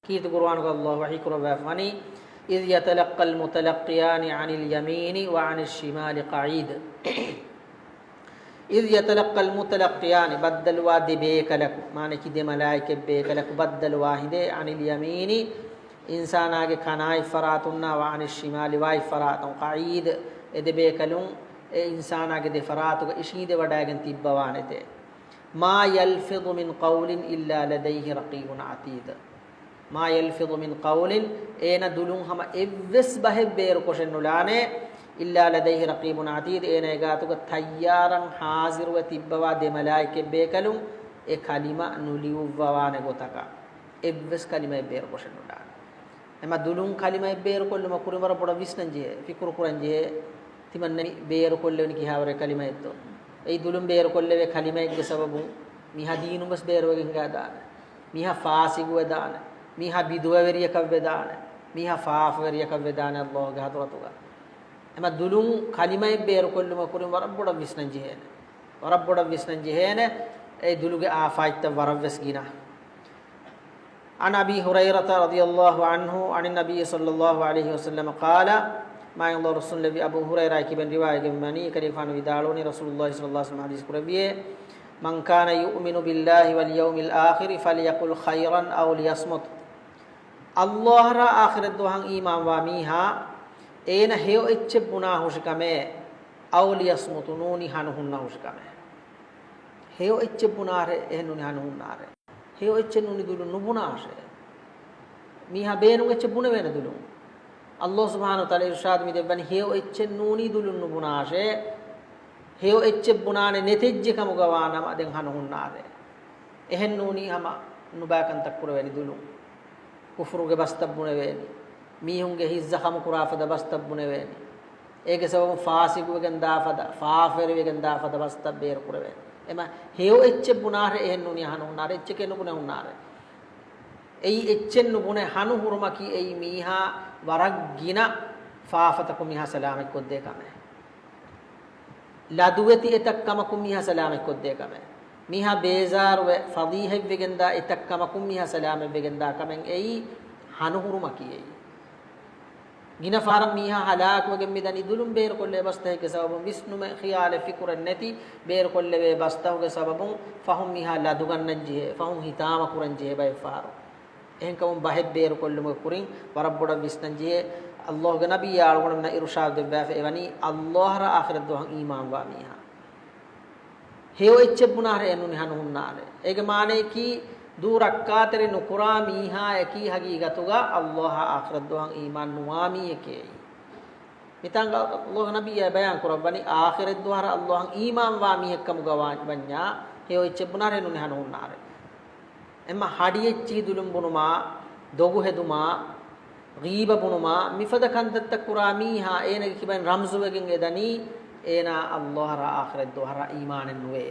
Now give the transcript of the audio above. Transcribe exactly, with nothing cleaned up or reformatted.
ކީރިތި ޤުރުއާނުގަ ﷲ ވަޙީ ކުރައްވާފަ ވަނީ، إذ يتلقى المتلقيان عن اليمين وعن الشمال قعيد. إذ يتلقى المتلقيان، ބައްދަލުވާ ދެ ބޭކަލަކު، މާނައަކީ ދެ މަލާއިކަތް ބޭކަލަކު ބައްދަލުވާ ހިނދެއް، عن اليمين، އިންސާނާގެ ކަނާތް ފަރާތުންނާ، وعن الشمال، ވާތް ފަރާތުން، قعيد، އެ ދެ ބޭކަލުން އެ އިންސާނާގެ ދެ ފަރާތުގަ އިށީނދެވަޑައިގެން ތިއްބަވާނެތޭ. ما يلفظ من قول إلا لديه رقيب عتيد. ما يلفظ من قول، އޭނަ ދުލުން ހަމަ އެއްވެސް ބަހެއް ބޭރުކޮށެއް ނުލާނެ، إلا لديه رقيب عتيد، އޭނަ އެގާތުގަ ތައްޔާރަށް ހާޒިރުވެ ތިއްބަވާ ދެ މަލާއިކަތް ބޭކަލުން އެ ކަލިމަ ނުލިޔުއްވަވާނެ ގޮތަކަށް އެއްވެސް ކަލިމައެއް ބޭރުކޮށެއް ނުލާނެ. އެމަ ދުލުން ކަލިމައެއް ބޭރުކޮށްލުމަށް ކުރިން ވަރަށް ބޮޑަށް ވިސްނަން ޖެހޭ، ފިކުރު ކުރަން ޖެހޭ، ތިމަންނަ މި ބޭރުކޮށްލެވެނީ ކިހާވަރެއް ކަލިމައެއްތޯ؟ އެއީ ދުލުން ބޭރުކޮށްލެވޭ ކަލިމައެއްގެ ސަބަބުން މީހާ ދީނުން ވެސް ބޭރުވެގެން ހިނގާދާނެ. މީހާ ފާސިގުވެދާނެ. މީހާ ބިދުޢަވެރިޔަކަށް ވެދާނެ. މީހާ ފާފަވެރިޔަކަށް ވެދާނެ ﷲގެ ޙަޟްރަތުގަ. އެމަ ދުލުން ކަލިމައެއް ބޭރުކޮށްލުމަށް ކުރިން ވަރަށް ބޮޑަށް ވިސްނަން ޖެހޭނެ. ވަރަށް ބޮޑަށް ވިސްނަން ޖެހޭނެ. އެ ދުލުގެ އާފާތްތައް ވަރަށް ވެސް ގިނަ. عن أبي هريرة رضي الله عنه عن النبي صلى الله عليه وسلم قال، މާތް ﷲ ރުއްސުންލެއްވި އަބޫ ހުރައިރާ ކިބެން ރިވާޔަތްވަނީ، ކަލީފާނު ވިދާޅުވަނީ، ރަސޫލުﷲ ޞައްލަﷲ ޢަލައިހި ވަސައްލަމަ ޙަދީޘް ކުރެއްވިއޭ، من كان يؤمن بالله واليوم الآخر فليقل خيرا أو ليصمت. ﷲ އަށާ އާޚިރަތް ދުވަހަށް އީމާންވާ މީހާ، އޭނަ ހެޔޮ އެއްޗެއް ބުނާ ހުށިކަމެއް، أو ليصمت، ނޫނީ ހަނު ހުންނަ ހުށިކަމެއް. ހެޔޮ އެއްޗެއް ބުނާށޭ، އެހެން ނޫނީ ހަނު ހުންނާށޭ. ހެޔޮ އެއްޗެއް ނޫނީ ދުލުން ނުބުނާށޭ. މީހާ ބޭނުން އެއްޗެއް ބުނެވޭނެ ދުލުން. ﷲ ސުބްޙާނަހޫ ވަތަޢާލާ އިރުޝާދު މި ދެއްވަނީ ހެޔޮ އެއްޗެއް ނޫނީ ދުލުން ނުބުނާށޭ. ހެޔޮ އެއްޗެއް ބުނާނެ ނެތެއްޖެ ކަމުގަ ވާނަމަ ދެން ހަނު ހުންނާށޭ. އެހެން ނޫނީ ހަމަ ނުބައި ކަންތައް ކުރެވޭނެ ދުލުން. ކުފުރުގެ ބަސްތައް ބުނެވޭނެ. މީހުންގެ ހިތް ޒަޚަމު ކުރާ ފަދަ ބަސްތައް ބުނެވޭނެ. އޭގެ ސަބަބުން ފާސިގުވެގެން ދާ ފަދަ، ފާފަވެރިވެގެން ދާ ފަދަ ބަސްތައް ބޭރު ކުރެވޭނެ. އެމަ ހެޔޮ އެއްޗެއް ބުނާށޭ، އެހެން ނޫނީ ހަނު ހުންނާށޭ، އެއްޗެކޭ ނުބުނެ ހުންނާށޭ. އެއީ އެއްޗެއް ނުބުނެ ހަނު ހުރުމަކީ އެއީ މީހާ ވަރަށް ގިނަ ފާފަތަކުން މީހާ ސަލާމަތްކޮށްދޭ ކަމެއް. ލަދުވެތި އެތައް ކަމަކުން މީހާ ސަލާމަތްކޮށްދޭ ކަމެއް. މީހާ ބޭޒާރުވެ ފަޟީޙަތްވެގެންދާ އެތައް ކަމަކުން މީހާ ސަލާމަތްވެގެންދާ ކަމެއް އެއީ ހަނުހުރުމަކީ އެއީ. ގިނަ ފަހަރަށް މީހާ ހަލާކުވެގެން މިދަނީ ދުލުން ބޭރުކޮށްލެވޭ ބަސްތަކެއްގެ ސަބަބުން، ވިސްނުމެއް ޚިޔާލެއް ފިކުރެއް ނެތި ބޭރުކޮށްލެވޭ ބަސްތަކުގެ ސަބަބުން ފަހުން މީހާ ލަދުގަންނަން ޖެހޭ، ފަހުން ހިތާމަ ކުރަން ޖެހޭ ބައެއް ފަހަރު. އެހެންކަމުން ބަހެއް ބޭރުކޮށްލުމުގެ ކުރިން ވަރަށް ބޮޑަށް ވިސްނަން ޖެހޭ. ﷲގެ ނަބިއްޔާ އަޅުގަނޑުމެންނަށް އިރުޝާދު ދެއްވާފަ އެވަނީ، ﷲ އަށާ އާޚިރަތް ދުވަހަށް އީމާންވާ މީހާ. ހެޔޮ އެއްޗެއް ބުނާށޭ، އެހެން ނޫނީ ހަނު ހުންނާށޭ. އޭގެ މާނަޔަކީ، ދޫ ރައްކާތެރި ނުކުރާ މީހާޔަކީ ހަގީގަތުގަ ﷲ އަށާ އާޚިރަތް ދުވަހަށް އީމާން ނުވާ މީހެކޭ. މިތާނގަ ﷲގެ ނަބިއްޔާ ބަޔާން ކުރައްވަނީ، އާޚިރަތް ދުވަހަށް ﷲ އަށް އީމާންވާ މީހެއްކަމުގަ ވާ-، ވަންޏާ، ހެޔޮ އެއްޗެއް ބުނާށޭ، އެހެން ނޫނީ ހަނު ހުންނާށޭ. އެމަ ހަޑި އެއްޗިހި ދުލުން ބުނުމާ، ދޮގު ހެދުމާ، ޣީބަ ބުނުމާ، މިފަދަ ކަންތައްތައް ކުރާ މީހާ، އޭނަގެ ކިބައިން ރަމްޒުވެގެން އެދަނީ، އޭނާ ﷲ އަށާ އާޚިރަތް ދުވަހަށް އީމާނެއް ނުވޭ.